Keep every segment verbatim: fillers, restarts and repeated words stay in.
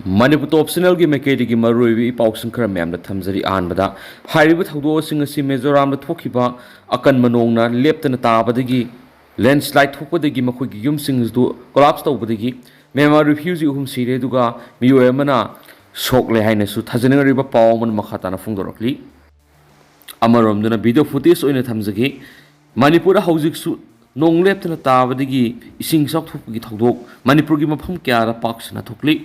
ꯃꯅꯤꯄꯨꯔ ꯇꯣꯞ ꯆꯦꯅꯦꯜꯒꯤ ꯃꯥꯏꯀꯩꯗꯒꯤ ꯃꯔꯨꯑꯣꯏꯕ ꯏ ꯄꯥꯎꯁꯤꯡ ꯈꯔ ꯃꯌꯥꯝꯗ ꯊꯝꯖꯔꯤ꯫ ꯑꯍꯥꯟꯕꯗ, ꯍꯥꯏꯔꯤꯕ ꯊꯧꯗꯣꯛꯁꯤꯡ ꯑꯁꯤ ꯃꯤꯖꯣꯔꯥꯝꯗ ꯊꯣꯛꯈꯤꯕ ꯑꯀꯟꯕ ꯅꯣꯡꯅ ꯂꯦꯞꯇꯅ ꯇꯥꯕꯗꯒꯤ ꯂꯦꯟꯁ꯭ꯂꯥꯏꯠ ꯊꯣꯛꯄꯗꯒꯤ ꯃꯈꯣꯏꯒꯤ ꯌꯨꯝꯁꯤꯡ ꯑꯗꯨ ꯀꯣꯂꯥꯞꯁ ꯇꯧꯕꯗꯒꯤ ꯃ꯭ꯌꯥꯟꯃꯥꯔ ꯔꯤꯐ꯭ꯌꯨꯖꯤ ꯑꯍꯨꯝ ꯁꯤꯔꯦ, ꯑꯗꯨꯒ ꯃꯤꯑꯣꯏ ꯑꯃꯅ ꯁꯣꯛꯂꯦ ꯍꯥꯏꯅꯁꯨ ꯊꯥꯖꯅꯔꯤꯕ ꯄꯥꯎ ꯑꯃꯅ ꯃꯈꯥ ꯇꯥꯅ ꯐꯣꯡꯗꯣꯔꯛꯂꯤ꯫ ꯑꯃꯔꯣꯝꯗꯅ ꯚꯤꯗꯤꯑꯣ ꯐꯨꯇꯦꯖ ꯑꯣꯏꯅ ꯊꯝꯖꯒꯦ꯫ ꯃꯅꯤꯄꯨꯔꯗ ꯍꯧꯖꯤꯛꯁꯨ ꯅꯣꯡ ꯂꯦꯞꯇꯅ ꯇꯥꯕꯗꯒꯤ ꯏꯁꯤꯡ ꯏꯆꯥꯎ ꯊꯣꯛꯄꯒꯤ ꯊꯧꯗꯣꯛ ꯃꯅꯤꯄꯨꯔꯒꯤ ꯃꯐꯝ ꯀꯌꯥꯗ ꯄꯥꯛ ꯁꯟꯅ ꯊꯣꯛꯂꯤ꯫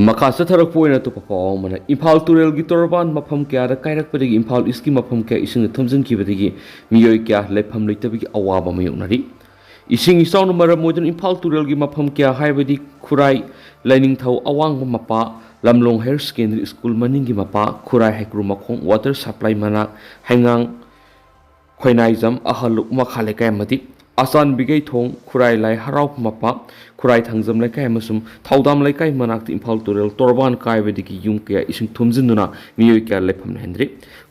ꯃꯈꯥ ꯆꯠꯊꯔꯛꯄ ꯑꯣꯏꯅ ꯑꯇꯣꯞꯄ ꯄꯥꯎ ꯑꯃꯅ, ꯏꯝꯐꯥꯜ ꯇꯨꯔꯦꯜꯒꯤ ꯇꯣꯔꯕꯥꯟ ꯃꯐꯝ ꯀꯌꯥꯗ ꯀꯥꯏꯔꯛꯄꯗꯒꯤ ꯏꯝꯐꯥꯜ ꯏꯁꯀꯤ ꯃꯐꯝ ꯀꯌꯥ ꯏꯁꯤꯡꯅ ꯊꯨꯝꯖꯤꯟꯈꯤꯕꯗꯒꯤ ꯃꯤꯑꯣꯏ ꯀꯌꯥ ꯂꯩꯐꯝ ꯂꯩꯇꯕꯒꯤ ꯑꯋꯥꯕ ꯃꯥꯌꯣꯛꯅꯔꯤ꯫ ꯏꯁꯤꯡ ꯏꯆꯥꯎꯅ ꯃꯔꯝ ꯑꯣꯏꯗꯨꯅ ꯏꯝꯐꯥꯜ ꯇꯨꯔꯦꯜꯒꯤ ꯃꯐꯝ ꯀꯌꯥ, ꯍꯥꯏꯕꯗꯤ ꯈꯨꯔꯥꯏ, ꯂꯥꯏꯅꯤꯡꯊꯧ ꯑꯋꯥꯡꯕ ꯃꯄꯥ, ꯂꯝꯂꯣꯡ ꯍꯥꯌꯔ ꯁꯦꯀꯦꯟꯗꯔꯤ ꯁ꯭ꯀꯨꯜ ꯃꯅꯤꯡꯒꯤ ꯃꯄꯥ, ꯈꯨꯔꯥꯏ ꯍꯩꯀ꯭ꯔꯨ ꯃꯈꯣꯡ ꯋꯥꯇꯔ ꯁꯄ꯭ꯂꯥꯏ ꯃꯅꯥꯛ, ꯍꯩꯉꯥꯡ ꯈꯣꯏꯅꯥꯏꯖꯝ ꯑꯍꯜ ꯂꯨꯞ ꯃꯈꯥ ꯂꯩꯀꯥꯏ ꯑꯃꯗꯤ ꯑꯆꯥꯟ ꯕꯤꯒꯩꯊꯣꯡ ꯈꯨꯔꯥꯏ ꯂꯥꯏ ꯍꯔꯥꯎ ꯃꯄꯥ, ꯈꯨꯔꯥꯏ ꯊꯥꯡꯖꯝ ꯂꯩꯀꯥꯏ ꯑꯃꯁꯨꯡ ꯊꯧꯗꯥꯝ ꯂꯩꯀꯥꯏ ꯃꯅꯥꯛꯇ ꯏꯝꯐꯥꯜ ꯇꯨꯔꯦꯜ ꯇꯣꯔꯕꯥꯟ ꯀꯥꯏꯕꯗꯒꯤ ꯌꯨꯝ ꯀꯌꯥ ꯏꯁꯤꯡ ꯊꯨꯝꯖꯤꯟꯗꯨꯅ ꯃꯤꯑꯣꯏ ꯀꯌꯥ ꯂꯩꯐꯝ ꯂꯩꯍꯟꯗ꯭ꯔꯤ꯫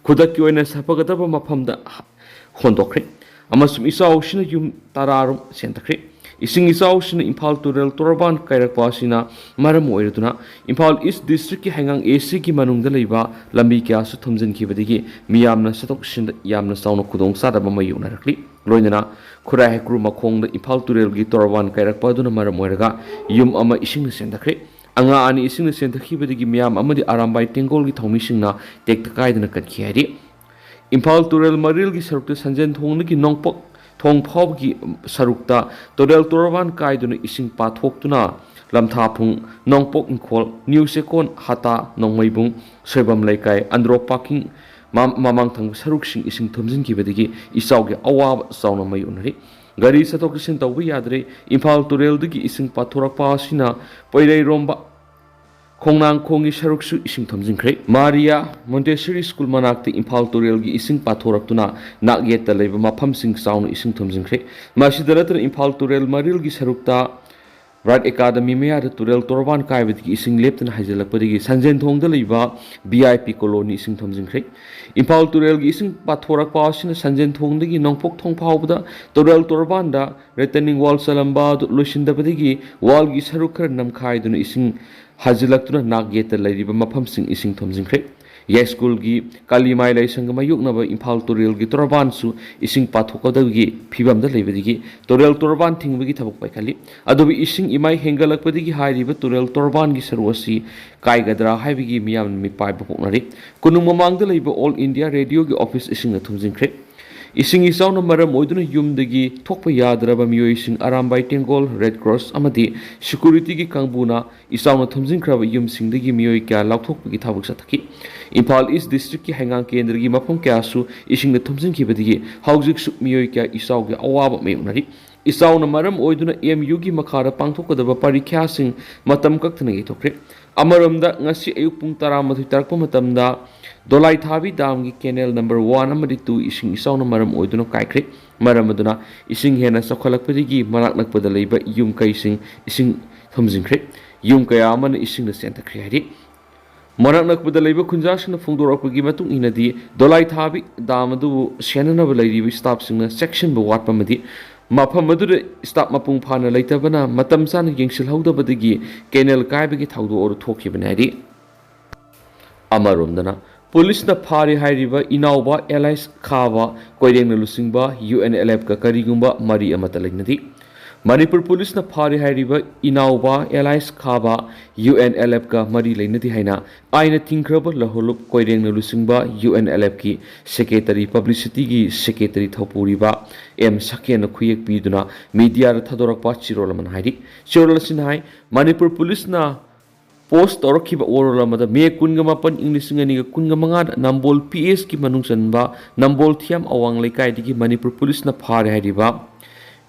ꯈꯨꯗꯛꯀꯤ ꯑꯣꯏꯅ ꯁꯥꯐꯒꯗꯕ ꯃꯐꯝꯗ ꯍꯣꯟꯗꯣꯛꯈ꯭ꯔꯦ ꯑꯃꯁꯨꯡ ꯏꯆꯥꯎꯁꯤꯅ ꯌꯨꯝ ꯇꯔꯥꯔꯣꯝ ꯁꯦꯟꯊꯈ꯭ꯔꯦ꯫ ꯏꯁꯤꯡ ꯏꯆꯥꯎꯁꯤꯅ ꯏꯝꯐꯥꯜ ꯇꯨꯔꯦꯜ ꯇꯣꯔꯕꯥꯟ ꯀꯥꯏꯔꯛꯄ ꯑꯁꯤꯅ ꯃꯔꯝ ꯑꯣꯏꯔꯗꯨꯅ ꯏꯝꯐꯥꯜ ꯏꯁ ꯗꯤꯁꯇ꯭ꯔꯤꯛꯀꯤ ꯍꯩꯉꯥꯡ ꯑꯦ ꯁꯤꯒꯤ ꯃꯅꯨꯡꯗ ꯂꯩꯕ ꯂꯝꯕꯤ ꯀꯌꯥꯁꯨ ꯊꯨꯝꯖꯤꯟꯈꯤꯕꯗꯒꯤ ꯃꯤꯌꯥꯝꯅ ꯆꯠꯊꯣꯛ ꯆꯠꯁꯤꯟꯗ ꯌꯥꯝꯅ ꯆꯥꯎꯅ ꯈꯨꯗꯣꯡꯆꯥꯗꯕ ꯃꯥꯌꯣꯛꯅꯔꯛꯂꯤ꯫ ꯂꯣꯏꯅꯅ ꯈꯨꯔꯥꯏ ꯍꯩꯀ꯭ꯔꯨ ꯃꯈꯣꯡꯗ ꯏꯝꯐꯥꯜ ꯇꯨꯔꯦꯜꯒꯤ ꯇꯣꯔꯕꯥꯟ ꯀꯥꯏꯔꯛꯄ ꯑꯗꯨꯅ ꯃꯔꯝ ꯑꯣꯏꯔꯒ ꯌꯨꯝ ꯑꯃ ꯏꯁꯤꯡꯅ ꯆꯦꯟꯊꯈ꯭ꯔꯦ꯫ ꯑꯉꯥ ꯑꯅꯤ ꯏꯁꯤꯡꯅ ꯆꯦꯟꯊꯈꯤꯕꯗꯒꯤ ꯃꯤꯌꯥꯝ ꯑꯃꯗꯤ ꯑꯔꯥꯝꯕꯥꯏ ꯇꯦꯡꯒꯣꯜꯒꯤ ꯊꯧꯃꯤꯁꯤꯡꯅ ꯇꯦꯛꯇ ꯀꯥꯏꯗꯅ ꯀꯟꯈꯤ ꯍꯥꯏꯔꯤ꯫ ꯏꯝꯐꯥꯜ ꯇꯨꯔꯦꯜ ꯃꯔꯤꯜꯒꯤ ꯁꯔꯨꯛꯇ ꯁꯟꯖꯦꯟ ꯊꯣꯡꯗꯒꯤ ꯅꯣꯡꯄꯣꯛ ꯊꯣꯡ ꯐꯥꯎꯕꯒꯤ ꯁꯔꯨꯛꯇ ꯇꯨꯔꯦꯜ ꯇꯣꯔꯕꯥꯟ ꯀꯥꯏꯗꯨꯅ ꯏꯁꯤꯡ ꯄꯥꯊꯣꯛꯇꯨꯅ ꯂꯝꯊꯥꯐꯨꯡ, ꯅꯣꯡꯄꯣꯛ ꯏꯪꯈꯣꯜ, ꯅ꯭ꯌꯨ ꯆꯦꯛꯀꯣꯟ, ꯍꯇꯥ, ꯅꯣꯡꯃꯩꯕꯨꯡ, ꯁꯣꯏꯕꯝ ꯂꯩꯀꯥꯏ, ꯑꯟꯗ꯭ꯔꯣ ꯄꯥꯔꯀꯤꯡ, ꯃ-, ꯃꯃꯥꯡ ꯊꯪꯕ ꯁꯔꯨꯛꯁꯤꯡ ꯏꯁꯤꯡ ꯊꯨꯝꯖꯤꯟꯈꯤꯕꯗꯒꯤ ꯏꯆꯥꯎꯒꯤ ꯑꯋꯥꯕ ꯆꯥꯎꯅ ꯃꯥꯌꯣꯛꯅꯔꯤ꯫ ꯒꯥꯔꯤ ꯆꯠꯊꯣꯛ ꯆꯠꯁꯤꯟ ꯇꯧꯕ ꯌꯥꯗ꯭ꯔꯦ꯫ ꯏꯝꯐꯥꯜ ꯇꯨꯔꯦꯜꯗꯒꯤ ꯏꯁꯤꯡ ꯄꯥꯊꯣꯔꯛꯄ ꯑꯁꯤꯅ ꯄꯣꯏꯔꯩꯔꯣꯝꯕ ꯈꯣꯡꯅꯥꯡꯈꯣꯡꯒꯤ ꯁꯔꯨꯛꯁꯨ ꯏꯁꯤꯡ ꯊꯨꯝꯖꯤꯟꯈ꯭ꯔꯦ꯫ ꯃꯥꯔꯤꯌꯥ ꯃꯣꯟꯇꯦꯁꯣꯔꯤ ꯁ꯭ꯀꯨꯜ ꯃꯅꯥꯛꯇ ꯏꯝꯐꯥꯜ ꯇꯨꯔꯦꯜꯒꯤ ꯏꯁꯤꯡ ꯄꯥꯊꯣꯔꯛꯇꯨꯅ ꯅꯥꯛ ꯌꯦꯠꯇ ꯂꯩꯕ ꯃꯐꯝꯁꯤꯡ ꯆꯥꯎꯅ ꯏꯁꯤꯡ ꯊꯨꯝꯖꯤꯟꯈ꯭ꯔꯦ꯫ ꯃꯁꯤꯗ ꯅꯠꯇꯅ ꯏꯝꯐꯥꯜ ꯇꯨꯔꯦꯜ ꯃꯔꯤꯜꯒꯤ ꯁꯔꯨꯛꯇ ꯕ꯭ꯔꯥꯏꯠ ꯑꯦꯀꯥꯗꯃꯤ ꯃꯌꯥꯗ ꯇꯨꯔꯦꯜ ꯇꯣꯔꯕꯥꯟ ꯀꯥꯏꯕꯗꯒꯤ ꯏꯁꯤꯡ ꯂꯦꯞꯇꯅ ꯍꯩꯖꯤꯜꯂꯛꯄꯗꯒꯤ ꯁꯟꯖꯦꯟꯊꯣꯡꯗ ꯂꯩꯕ ꯚꯤ ꯑꯥꯏ ꯄꯤ ꯀꯣꯂꯣꯅꯤ ꯏꯁꯤꯡ ꯊꯨꯝꯖꯤꯟꯈ꯭ꯔꯦ꯫ ꯏꯝꯐꯥꯜ ꯇꯨꯔꯦꯜꯒꯤ ꯏꯁꯤꯡ ꯄꯥꯊꯣꯔꯛꯄ ꯑꯁꯤꯅ ꯁꯟꯖꯦꯟꯊꯣꯡꯗꯒꯤ ꯅꯣꯡꯄꯣꯛ ꯊꯣꯡ ꯐꯥꯎꯕꯗ ꯇꯨꯔꯦꯜ ꯇꯣꯔꯕꯥꯟꯗ ꯔꯤꯇꯦꯅꯤꯡ ꯋꯥꯜ ꯆꯜꯂꯝꯕ ꯑꯗꯨ ꯂꯣꯏꯁꯤꯟꯗꯕꯗꯒꯤ ꯋꯥꯜꯒꯤ ꯁꯔꯨꯛ ꯈꯔ ꯅꯝꯈꯥꯏꯗꯨꯅ ꯏꯁꯤꯡ ꯍꯥꯖꯤꯜꯂꯛꯇꯨꯅ ꯅꯥꯛ ꯌꯦꯠꯇ ꯂꯩꯔꯤꯕ ꯃꯐꯝꯁꯤꯡ ꯏꯁꯤꯡ ꯊꯨꯝꯖꯤꯟꯈ꯭ꯔꯦ꯫ ꯌꯥꯏꯁ꯭ꯀꯨꯜꯒꯤ ꯀꯥꯂꯤꯃꯥꯏ ꯂꯥꯏꯁꯪꯒ ꯃꯥꯌꯣꯛꯅꯕ ꯏꯝꯐꯥꯜ ꯇꯨꯔꯦꯜꯒꯤ ꯇꯣꯔꯕꯥꯟꯁꯨ ꯏꯁꯤꯡ ꯄꯥꯊꯣꯛꯀꯗꯕꯒꯤ ꯐꯤꯕꯝꯗ ꯂꯩꯕꯗꯒꯤ ꯇꯨꯔꯦꯜ ꯇꯣꯔꯕꯥꯟ ꯊꯤꯡꯕꯒꯤ ꯊꯕꯛ ꯄꯥꯏꯈꯠꯂꯤ꯫ ꯑꯗꯨꯕꯨ ꯏꯁꯤꯡ ꯏꯃꯥꯏ ꯍꯦꯟꯒꯠꯂꯛꯄꯗꯒꯤ ꯍꯥꯏꯔꯤꯕ ꯇꯨꯔꯦꯜ ꯇꯣꯔꯕꯥꯟꯒꯤ ꯁꯔꯨꯛ ꯑꯁꯤ ꯀꯥꯏꯒꯗ꯭ꯔꯥ ꯍꯥꯏꯕꯒꯤ ꯃꯤꯌꯥꯝꯅ ꯃꯤꯄꯥꯏꯕ ꯄꯣꯛꯅꯔꯤ꯫ ꯀꯣꯅꯨꯡ ꯃꯃꯥꯡꯗ ꯂꯩꯕ ꯑꯣꯜ ꯏꯟꯗꯤꯌꯥ ꯔꯦꯗꯤꯑꯣꯒꯤ ꯑꯣꯐꯤꯁ ꯏꯁꯤꯡꯅ ꯊꯨꯝꯖꯤꯟꯈ꯭ꯔꯦ꯫ ꯏꯁꯤꯡ ꯏꯆꯥꯎꯅ ꯃꯔꯝ ꯑꯣꯏꯗꯨꯅ ꯌꯨꯝꯗꯒꯤ ꯊꯣꯛꯄ ꯌꯥꯗ꯭ꯔꯕ ꯃꯤꯑꯣꯏꯁꯤꯡ ꯑꯔꯥꯝꯕꯥꯏ ꯇꯦꯡꯒꯣꯜ, ꯔꯦꯗ ꯀ꯭ꯔꯣꯁ ꯑꯃꯗꯤ ꯁꯦꯀ꯭ꯌꯨꯔꯤꯇꯤꯒꯤ ꯀꯥꯡꯕꯨꯅ ꯏꯆꯥꯎꯅ ꯊꯨꯝꯖꯤꯟꯈ꯭ꯔꯕ ꯌꯨꯝꯁꯤꯡꯗꯒꯤ ꯃꯤꯑꯣꯏ ꯀꯌꯥ ꯂꯧꯊꯣꯛꯄꯒꯤ ꯊꯕꯛ ꯆꯠꯊꯈꯤ꯫ ꯏꯝꯐꯥꯜ ꯏꯁ ꯗꯤꯁꯇ꯭ꯔꯤꯛꯀꯤ ꯍꯩꯉꯥꯡ ꯀꯦꯟꯗ꯭ꯔꯒꯤ ꯃꯐꯝ ꯀꯌꯥꯁꯨ ꯏꯁꯤꯡꯅ ꯊꯨꯝꯖꯤꯟꯈꯤꯕꯗꯒꯤ ꯍꯧꯖꯤꯛꯁꯨ ꯃꯤꯑꯣꯏ ꯀꯌꯥ ꯏꯆꯥꯎꯒꯤ ꯑꯋꯥꯕ ꯃꯥꯌꯣꯛꯅꯔꯤ꯫ ꯏꯆꯥꯎꯅ ꯃꯔꯝ ꯑꯣꯏꯗꯨꯅ ꯑꯦꯝ ꯌꯨꯒꯤ ꯃꯈꯥꯗ ꯄꯥꯡꯊꯣꯛꯀꯗꯕ ꯄꯔꯤꯈ꯭ꯌꯥꯁꯤꯡ ꯃꯇꯝ ꯀꯛꯇꯅ ꯌꯩꯊꯣꯛꯈ꯭ꯔꯦ꯫ ꯑꯃꯔꯣꯝꯗ, ꯉꯁꯤ ꯑꯌꯨꯛ ꯄꯨꯡ ꯇꯔꯥꯃꯥꯊꯣꯏ ꯇꯥꯔꯛꯄ ꯃꯇꯝꯗ ꯗꯣꯂꯥꯏꯊꯥꯕꯤ ꯗꯥꯝꯒꯤ ꯀꯦꯅꯦꯜ ꯅꯝꯕꯔ ꯋꯥꯟ ꯑꯃꯗꯤ ꯇꯨ ꯏꯁꯤꯡ ꯏꯆꯥꯎꯅ ꯃꯔꯝ ꯑꯣꯏꯗꯨꯅ ꯀꯥꯏꯈ꯭ꯔꯦ꯫ ꯃꯔꯝ ꯑꯗꯨꯅ ꯏꯁꯤꯡ ꯍꯦꯟꯅ ꯆꯥꯎꯈꯠꯂꯛꯄꯗꯒꯤ ꯃꯅꯥꯛ ꯅꯛꯄꯗ ꯂꯩꯕ ꯌꯨꯝ ꯀꯩꯁꯤꯡ ꯏꯁꯤꯡ ꯊꯨꯝꯖꯤꯟꯈ꯭ꯔꯦ꯫ ꯌꯨꯝ ꯀꯌꯥ ꯑꯃꯅ ꯏꯁꯤꯡꯅ ꯆꯦꯟꯊꯈ꯭ꯔꯦ ꯍꯥꯏꯔꯤ꯫ ꯃꯅꯥꯛ ꯅꯛꯄꯗ ꯂꯩꯕ ꯈꯨꯟꯖꯥꯁꯤꯡꯅ ꯐꯣꯡꯗꯣꯔꯛꯄꯒꯤ ꯃꯇꯨꯡ ꯏꯟꯅꯗꯤ, ꯗꯣꯂꯥꯏꯊꯥꯕꯤ ꯗꯥꯝ ꯑꯗꯨꯕꯨ ꯁꯦꯟꯅꯅꯕ ꯂꯩꯔꯤꯕ ꯁ꯭ꯇꯥꯐꯁꯤꯡꯅ ꯆꯦꯛꯁꯤꯟꯕ ꯋꯥꯠꯄ ꯑꯃꯗꯤ ꯃꯐꯝ ꯑꯗꯨꯗ ꯁ꯭ꯇꯥꯐ ꯃꯄꯨꯡ ꯐꯥꯅ ꯂꯩꯇꯕꯅ ꯃꯇꯝ ꯆꯥꯅ ꯌꯦꯡꯁꯤꯜꯍꯧꯗꯕꯗꯒꯤ ꯀꯦꯅꯦꯜ ꯀꯥꯏꯕꯒꯤ ꯊꯧꯗꯣꯛ ꯑꯗꯨ ꯊꯣꯛꯈꯤꯕꯅꯤ ꯍꯥꯏꯔꯤ꯫ ꯑꯃꯔꯣꯝꯗꯅ, ꯄꯨꯂꯤꯁꯅ ꯐꯥꯔꯦ ꯍꯥꯏꯔꯤꯕ ꯏꯅꯥꯎꯕ ꯑꯦꯂꯥꯏꯁ ꯈꯥꯕ ꯀꯣꯏꯔꯦꯡꯅ ꯂꯨꯆꯤꯡꯕ ꯌꯨ ꯑꯦꯟ ꯑꯦꯜ ꯑꯦꯐꯀ ꯀꯔꯤꯒꯨꯝꯕ ꯃꯔꯤ ꯑꯃꯠꯇ ꯂꯩꯅꯗꯦ꯫ ꯃꯅꯤꯄꯨꯔ ꯄꯨꯂꯤꯁꯅ ꯐꯥꯔꯦ ꯍꯥꯏꯔꯤꯕ ꯏꯅꯥꯎꯕ ꯑꯦꯂꯥꯏꯁ ꯈꯥꯕ ꯌꯨ ꯑꯦꯟ ꯑꯦꯜ ꯑꯦꯐꯀ ꯃꯔꯤ ꯂꯩꯅꯗꯦ ꯍꯥꯏꯅ ꯑꯥꯏꯟꯅ ꯊꯤꯡꯈ꯭ꯔꯕ ꯂꯍꯣꯂꯨꯞ ꯀꯣꯏꯔꯦꯡꯅ ꯂꯨꯆꯤꯡꯕ ꯌꯨ ꯑꯦꯟ ꯑꯦꯜ ꯑꯦꯐꯀꯤ ꯁꯦꯀ꯭ꯔꯦꯇꯔꯤ, ꯄꯕ꯭ꯂꯤꯁꯤꯇꯤꯒꯤ ꯁꯦꯀ꯭ꯔꯦꯇꯔꯤ ꯊꯧꯄꯨꯔꯤꯕ ꯑꯦꯝ ꯁꯈꯦꯟꯅ ꯈꯨꯌꯦꯛ ꯄꯤꯗꯨꯅ ꯃꯤꯗꯤꯌꯥꯗ ꯊꯥꯗꯣꯔꯛꯄ ꯆꯤꯔꯣꯜ ꯑꯃꯅ ꯍꯥꯏꯔꯤ꯫ ꯆꯤꯔꯣꯜ ꯑꯁꯤꯅ ꯍꯥꯏ, ꯃꯅꯤꯄꯨꯔ ꯄꯨꯂꯤꯁꯅ ꯄꯣꯁ ꯇꯧꯔꯛꯈꯤꯕ ꯋꯥꯔꯣꯜ ꯑꯃꯗ ꯃꯦ ꯀꯨꯟꯒ ꯃꯥꯄꯟ, ꯏꯪ ꯂꯤꯁꯤꯡ ꯑꯅꯤꯒ ꯀꯨꯟꯒ ꯃꯉꯥꯗ ꯅꯝꯕꯣꯜ ꯄꯤ ꯑꯦꯁꯀꯤ ꯃꯅꯨꯡ ꯆꯟꯕ ꯅꯝꯕꯣꯜ ꯊꯤꯌꯥꯝ ꯑꯋꯥꯡ ꯂꯩꯀꯥꯏꯗꯒꯤ ꯃꯅꯤꯄꯨꯔ ꯄꯨꯂꯤꯁꯅ ꯐꯥꯔꯦ ꯍꯥꯏꯔꯤꯕ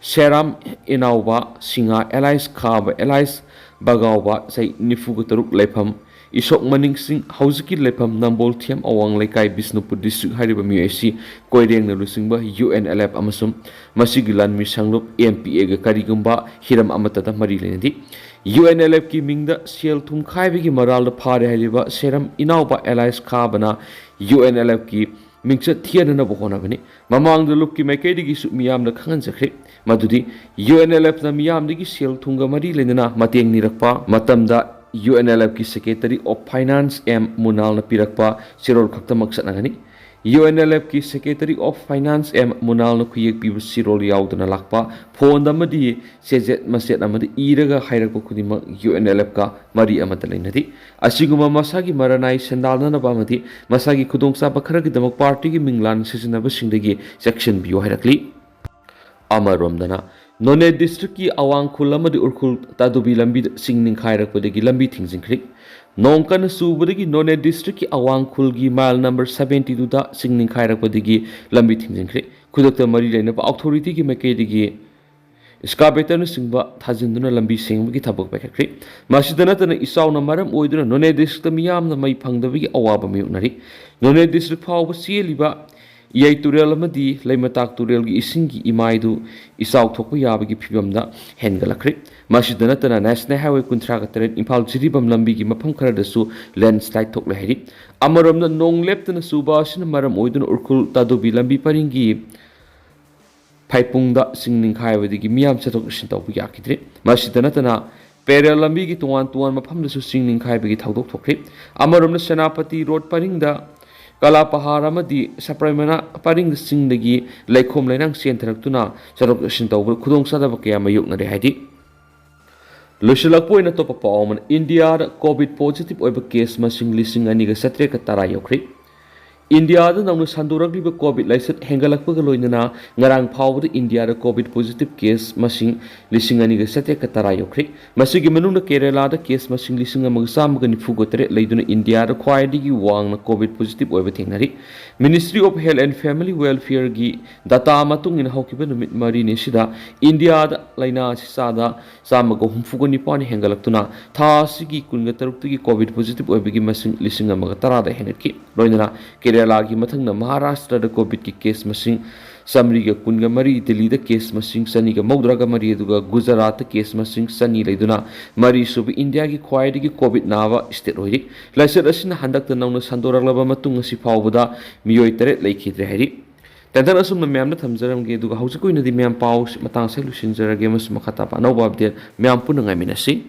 ꯁꯦꯔꯥꯝ ꯏꯅꯥꯎꯕ ꯁꯤꯡꯍꯥ ꯑꯦꯂꯥꯏꯁ ꯈꯥꯕ ꯑꯦꯂꯥꯏꯁ ꯕꯒꯥꯎꯕ, ꯆꯍꯤ ꯅꯤꯐꯨꯒ ꯇꯔꯨꯛ, ꯂꯩꯐꯝ ꯏꯁꯣꯛ ꯃꯅꯤꯡꯁꯤꯡ, ꯍꯧꯖꯤꯛꯀꯤ ꯂꯩꯐꯝ ꯅꯝꯕꯣꯜ ꯊꯤꯌꯥꯝ ꯑꯋꯥꯡ ꯂꯩꯀꯥꯏ, ꯕꯤꯁꯅꯨꯄꯨꯔ ꯗꯤꯁꯇ꯭ꯔꯤꯛ ꯍꯥꯏꯔꯤꯕ ꯃꯤꯑꯣꯏ ꯑꯁꯤ ꯀꯣꯏꯔꯦꯡꯅ ꯂꯨꯆꯤꯡꯕ ꯌꯨ ꯑꯦꯟ ꯑꯦꯜ ꯑꯦꯐ ꯑꯃꯁꯨꯡ ꯃꯁꯤꯒꯤ ꯂꯥꯟꯃꯤ ꯁꯪꯂꯨꯞ ꯑꯦꯝ ꯄꯤ ꯑꯦꯒ ꯀꯔꯤꯒꯨꯝꯕ ꯍꯤꯔꯝ ꯑꯃꯠꯇꯗ ꯃꯔꯤ ꯂꯩꯅꯗꯦ꯫ ꯌꯨ ꯑꯦꯟ ꯑꯦꯜ ꯑꯦꯐꯀꯤ ꯃꯤꯡꯗ ꯁꯦꯜ ꯊꯨꯝ ꯈꯥꯏꯕꯒꯤ ꯃꯔꯥꯜꯗ ꯐꯥꯔꯦ ꯍꯥꯏꯔꯤꯕ ꯁꯦꯔꯝ ꯏꯅꯥꯎꯕ ꯑꯦꯂꯥꯏꯁ ꯈꯥꯕꯅ ꯌꯨ ꯑꯦꯟ ꯑꯦꯜ ꯑꯦꯐꯀꯤ ꯃꯤꯡꯆꯠ ꯊꯤꯍꯟꯅꯕ ꯍꯣꯠꯅꯕꯅꯤ꯫ ꯃꯃꯥꯡꯗ ꯂꯨꯞꯀꯤ ꯃꯥꯏꯀꯩꯗꯒꯤꯁꯨ ꯃꯤꯌꯥꯝꯅ ꯈꯪꯍꯟꯖꯈ꯭ꯔꯦ ꯃꯗꯨꯗꯤ ꯌꯨ ꯑꯦꯟ ꯑꯦꯜ ꯑꯦꯐꯅ ꯃꯤꯌꯥꯝꯗꯒꯤ ꯁꯦꯜ ꯊꯨꯝꯒ ꯃꯔꯤ ꯂꯩꯅꯅ ꯃꯇꯦꯡ ꯅꯤꯔꯛꯄ ꯃꯇꯝꯗ ꯌꯨ ꯑꯦꯟ ꯑꯦꯜ ꯑꯦꯐꯀꯤ ꯁꯦꯀ꯭ꯔꯦꯇꯔꯤ ꯑꯣꯐ ꯐꯥꯏꯅꯥꯟꯁ ꯑꯦꯝ ꯃꯨꯅꯥꯜꯅ ꯄꯤꯔꯛꯄ ꯆꯦꯔꯣꯜ ꯈꯛꯇꯃꯛ ꯆꯠꯅꯒꯅꯤ꯫ ꯌꯨ ꯑꯦꯟ ꯑꯦꯜ ꯑꯦꯐꯀꯤ ꯁꯦꯀ꯭ꯔꯦꯇꯔꯤ ꯑꯣꯐ ꯐꯥꯏꯅꯥꯟꯁ ꯑꯦꯝ ꯃꯨꯅꯥꯜꯅ ꯈꯨꯌꯦꯛ ꯄꯤꯕ ꯆꯦꯔꯣꯜ ꯌꯥꯎꯗꯅ ꯂꯥꯛꯄ ꯐꯣꯟꯗ ꯑꯃꯗꯤ ꯆꯦꯖꯦꯠ ꯃꯆꯦꯠ ꯑꯃꯗ ꯏꯔꯒ ꯍꯥꯏꯔꯛꯄ ꯈꯨꯗꯤꯡꯃꯛ ꯌꯨ ꯑꯦꯟ ꯑꯦꯜ ꯑꯦꯐꯀ ꯃꯔꯤ ꯑꯃꯠꯇ ꯂꯩꯅꯗꯦ꯫ ꯑꯁꯤꯒꯨꯝꯕ ꯃꯁꯥꯒꯤ ꯃꯔꯅꯥꯏ ꯁꯦꯟꯗꯥꯟꯅꯅꯕ ꯑꯃꯗꯤ ꯃꯁꯥꯒꯤ ꯈꯨꯗꯣꯡꯆꯥꯕ ꯈꯔꯒꯤꯗꯃꯛ ꯄꯥꯔꯇꯤꯒꯤ ꯃꯤꯡ ꯂꯥꯟꯅ ꯁꯤꯖꯤꯟꯅꯕꯁꯤꯡꯗꯒꯤ ꯆꯦꯛꯁꯤꯟꯕꯤꯌꯨ ꯍꯥꯏꯔꯛꯂꯤ꯫ ꯑꯃꯔꯣꯝꯗꯅ, ꯅꯣꯅꯦ ꯗꯤꯁꯇ꯭ꯔꯤꯛꯀꯤ ꯑꯋꯥꯡ ꯈꯨꯜ ꯑꯃꯗꯤ ꯎꯔꯈꯨꯜ ꯇꯥꯗꯨꯕꯤ ꯂꯝꯕꯤꯗ ꯆꯤꯡ ꯅꯤꯡꯈꯥꯏꯔꯛꯄꯗꯒꯤ ꯂꯝꯕꯤ ꯊꯤꯡꯖꯤꯟꯈ꯭ꯔꯦ꯫ ꯅꯣꯡ ꯀꯟꯅ ꯆꯨꯕꯗꯒꯤ ꯅꯣꯅꯦ ꯗꯤꯁꯇ꯭ꯔꯤꯛꯀꯤ ꯑꯋꯥꯡ ꯈꯨꯜꯒꯤ ꯃꯥꯏꯜ ꯅꯝꯕꯔ ꯁꯕꯦꯟꯇꯤ ꯇꯨꯗ ꯆꯤꯡ ꯅꯤꯡꯈꯥꯏꯔꯛꯄꯗꯒꯤ ꯂꯝꯕꯤ ꯊꯤꯡꯖꯤꯟꯈ꯭ꯔꯦ꯫ ꯈꯨꯗꯛꯇ ꯃꯔꯤ ꯂꯩꯅꯕ ꯑꯣꯊꯣꯔꯤꯇꯤꯒꯤ ꯃꯥꯏꯀꯩꯗꯒꯤ ꯏꯁꯀꯥꯕꯦꯇꯔꯅꯆꯤꯡꯕ ꯊꯥꯖꯤꯟꯗꯨꯅ ꯂꯝꯕꯤ ꯁꯦꯡꯕꯒꯤ ꯊꯕꯛ ꯄꯥꯏꯈꯠꯈ꯭ꯔꯦ꯫ ꯃꯁꯤꯗ ꯅꯠꯇꯅ, ꯏꯆꯥꯎꯅ ꯃꯔꯝ ꯑꯣꯏꯗꯨꯅ ꯅꯣꯅꯦ ꯗꯤꯁꯇ꯭ꯔꯤꯛꯇ ꯃꯤꯌꯥꯝꯅ ꯃꯩ ꯐꯪꯗꯕꯒꯤ ꯑꯋꯥꯕ ꯃꯥꯌꯣꯛꯅꯔꯤ꯫ ꯅꯣꯅꯦ ꯗꯤꯁꯇ꯭ꯔꯤꯛ ꯐꯥꯎꯕ ꯆꯦꯜꯂꯤꯕ ꯏꯌꯥꯏ ꯇꯨꯔꯦꯜ ꯑꯃꯗꯤ ꯂꯩꯃꯇꯥꯛ ꯇꯨꯔꯦꯜꯒꯤ ꯏꯁꯤꯡꯒꯤ ꯏꯃꯥꯏꯗꯨ ꯏꯆꯥꯎ ꯊꯣꯛꯄ ꯌꯥꯕꯒꯤ ꯐꯤꯕꯝꯗ ꯍꯦꯟꯒꯠꯂꯛꯈ꯭ꯔꯦ꯫ ꯃꯁꯤꯗ ꯅꯠꯇꯅ, ꯅꯦꯁꯅꯦꯜ ꯍꯥꯏꯋꯦ ꯀꯨꯟꯊ꯭ꯔꯥꯒ ꯇꯔꯦꯠ ꯏꯝꯐꯥꯜ ꯖꯤꯔꯤꯕꯥꯝ ꯂꯝꯕꯤꯒꯤ ꯃꯐꯝ ꯈꯔꯗꯁꯨ ꯂꯦꯟꯁꯂꯥꯏꯠ ꯊꯣꯛꯂꯦ ꯍꯥꯏꯔꯤ꯫ ꯑꯃꯔꯣꯝꯗ, ꯅꯣꯡ ꯂꯦꯞꯇꯅ ꯆꯨꯕ ꯑꯁꯤꯅ ꯃꯔꯝ ꯑꯣꯏꯗꯨꯅ ꯎꯔꯈꯨꯜ ꯇꯥꯗꯨꯕꯤ ꯂꯝꯕꯤ ꯄꯔꯤꯡꯒꯤ ꯐꯥꯏꯄꯨꯡꯗ ꯆꯤꯡ ꯅꯤꯡꯈꯥꯏꯕꯗꯒꯤ ꯃꯤꯌꯥꯝ ꯆꯠꯊꯣꯛ ꯆꯠꯁꯤꯟ ꯇꯧꯕ ꯌꯥꯈꯤꯗ꯭ꯔꯦ꯫ ꯃꯁꯤꯗ ꯅꯠꯇꯅ, ꯄꯦꯔꯦꯜ ꯂꯝꯕꯤꯒꯤ ꯇꯣꯉꯥꯟ ꯇꯣꯉꯥꯟꯕ ꯃꯐꯝꯗꯁꯨ ꯆꯤꯡ ꯅꯤꯡꯈꯥꯏꯕꯒꯤ ꯊꯧꯗꯣꯛ ꯊꯣꯛꯈ꯭ꯔꯦ꯫ ꯑꯃꯔꯣꯝꯗ, ꯁꯦꯅꯥꯄꯇꯤ ꯔꯣꯗ ꯄꯔꯤꯡꯗ ꯀꯂꯥꯄꯍꯥꯔ ꯑꯃꯗꯤ ꯁꯄ꯭ꯔꯥꯏꯃꯅꯥ ꯄꯔꯤꯡꯁꯤꯡꯗꯒꯤ ꯂꯩꯈꯣꯝ ꯂꯩꯅꯥꯡ ꯆꯦꯟꯊꯔꯛꯇꯨꯅ ꯆꯠꯊꯣꯛ ꯆꯠꯁꯤꯟ ꯇꯧꯕꯗ ꯈꯨꯗꯣꯡꯆꯥꯗꯕ ꯀꯌꯥ ꯃꯥꯌꯣꯛꯅꯔꯦ ꯍꯥꯏꯔꯤ꯫ ꯂꯣꯏꯁꯤꯜꯂꯛꯄ ꯑꯣꯏꯅ ꯑꯇꯣꯞꯄ ꯄꯥꯎ ꯑꯃꯅ, ꯏꯟꯗꯤꯌꯥꯗ ꯀꯣꯚꯤꯗ ꯄꯣꯖꯤꯇꯤꯚ ꯑꯣꯏꯕ ꯀꯦꯁ ꯃꯁꯤꯡ ꯂꯤꯁꯤꯡ ꯑꯅꯤꯒ ꯆꯥꯇ꯭ꯔꯦꯠꯀ ꯇꯔꯥ ꯌꯧꯈ꯭ꯔꯦ꯫ ꯏꯟꯗꯤꯌꯥꯗ ꯅꯧꯅ ꯁꯟꯗꯣꯔꯛꯂꯤꯕ ꯀꯣꯚꯤꯗ ꯂꯥꯏꯆꯠ ꯍꯦꯟꯒꯠꯂꯛꯄꯒ ꯂꯣꯏꯅꯅ ꯉꯔꯥꯡ ꯐꯥꯎꯕꯗ ꯏꯟꯗꯤꯌꯥꯗ ꯀꯣꯚꯤꯗ ꯄꯣꯖꯤꯇꯤꯚ ꯀꯦꯁ ꯃꯁꯤꯡ ꯂꯤꯁꯤꯡ ꯑꯅꯤꯒ ꯆꯥꯇ꯭ꯔꯦꯠꯀ ꯇꯔꯥ ꯌꯧꯈ꯭ꯔꯦ꯫ ꯃꯁꯤꯒꯤ ꯃꯅꯨꯡꯗ ꯀꯦꯔꯦꯂꯥꯗ ꯀꯦꯁ ꯃꯁꯤꯡ ꯂꯤꯁꯤꯡ ꯑꯃꯒ ꯆꯥꯝꯃꯒ ꯅꯤꯐꯨꯒ ꯇꯔꯦꯠ ꯂꯩꯗꯨꯅ ꯏꯟꯗꯤꯌꯥꯗ ꯈ꯭ꯋꯥꯏꯗꯒꯤ ꯋꯥꯡꯅ ꯀꯣꯚꯤꯗ ꯄꯣꯖꯤꯇꯤꯚ ꯑꯣꯏꯕ ꯊꯦꯡꯅꯔꯤ꯫ Ministry of Health and Family Welfare ꯒꯤ ꯗꯥꯇꯥ ꯃꯇꯨꯡ ꯏꯟꯅ ꯍꯧꯈꯤꯕ ꯅꯨꯃꯤꯠ ꯃꯔꯤꯅꯤ ꯑꯁꯤꯗ ꯏꯟꯗꯤꯌꯥꯗ ꯂꯥꯏꯅꯥ ꯑꯁꯤ ꯆꯥꯗ ꯆꯥꯝꯃꯒ ꯍꯨꯝꯐꯨꯒ ꯅꯤꯄꯥꯟ ꯍꯦꯟꯒꯠꯂꯛꯇꯨꯅ ꯊꯥ ꯑꯁꯤꯒꯤ ꯀꯨꯟꯒ ꯇꯔꯨꯛꯇꯒꯤ ꯀꯣꯚꯤꯗ ꯄꯣꯖꯤꯇꯤꯚ ꯑꯣꯏꯕꯒꯤ ꯃꯁꯤꯡ ꯂꯤꯁꯤꯡ ꯑꯃꯒ ꯇꯔꯥꯗ ꯍꯦꯟꯒꯠꯈꯤ꯫ ꯂꯣꯏꯅꯅ ꯀꯦꯔꯦꯂꯥꯒꯤ ꯃꯊꯪꯗ ꯃꯍꯥꯔꯥꯁꯇ꯭ꯔꯗ ꯀꯣꯚꯤꯗꯀꯤ ꯀꯦꯁ ꯃꯁꯤꯡ ꯆꯥꯃꯔꯤꯒ ꯀꯨꯟꯒ ꯃꯔꯤ, ꯗꯤꯜꯂꯤꯗ ꯀꯦꯁ ꯃꯁꯤꯡ ꯆꯅꯤꯒ ꯃꯧꯗ꯭ꯔꯥꯒ ꯃꯔꯤ, ꯑꯗꯨꯒ ꯒꯨꯖꯔꯥꯠꯇ ꯀꯦꯁ ꯃꯁꯤꯡ ꯆꯅꯤ ꯂꯩꯗꯨꯅ ꯃꯔꯤꯁꯨꯕ ꯏꯟꯗꯤꯌꯥꯒꯤ ꯈ꯭ꯋꯥꯏꯗꯒꯤ ꯀꯣꯚꯤꯗ ꯅꯥꯕ ꯁ꯭ꯇꯦꯠ ꯑꯣꯏꯔꯤ꯫ ꯂꯥꯏꯆꯠ ꯑꯁꯤꯅ ꯍꯟꯗꯛꯇ ꯅꯧꯅ ꯁꯟꯗꯣꯔꯛꯂꯕ ꯃꯇꯨꯡ ꯑꯁꯤ ꯐꯥꯎꯕꯗ ꯃꯤꯑꯣꯏ ꯇꯔꯦꯠ ꯂꯩꯈꯤꯗ꯭ꯔꯦ ꯍꯥꯏꯔꯤ꯫ ꯇꯦꯟꯇꯛꯅ ꯑꯁꯨꯝꯅ ꯃꯌꯥꯝꯗ ꯊꯝꯖꯔꯝꯒꯦ, ꯑꯗꯨꯒ ꯍꯧꯖꯤꯛꯀꯤ ꯑꯣꯏꯅꯗꯤ ꯃꯌꯥꯝ ꯄꯥꯎ ꯃꯇꯥꯡꯁꯦ ꯂꯣꯏꯁꯤꯟꯖꯔꯒꯦ, ꯑꯃꯁꯨꯡ ꯃꯈꯥ ꯇꯥꯕ ꯑꯅꯧꯕ ꯑꯞꯗꯦꯠ ꯃꯌꯥꯝ ꯄꯨꯟꯅ ꯉꯥꯏꯃꯤꯟꯅꯁꯤ꯫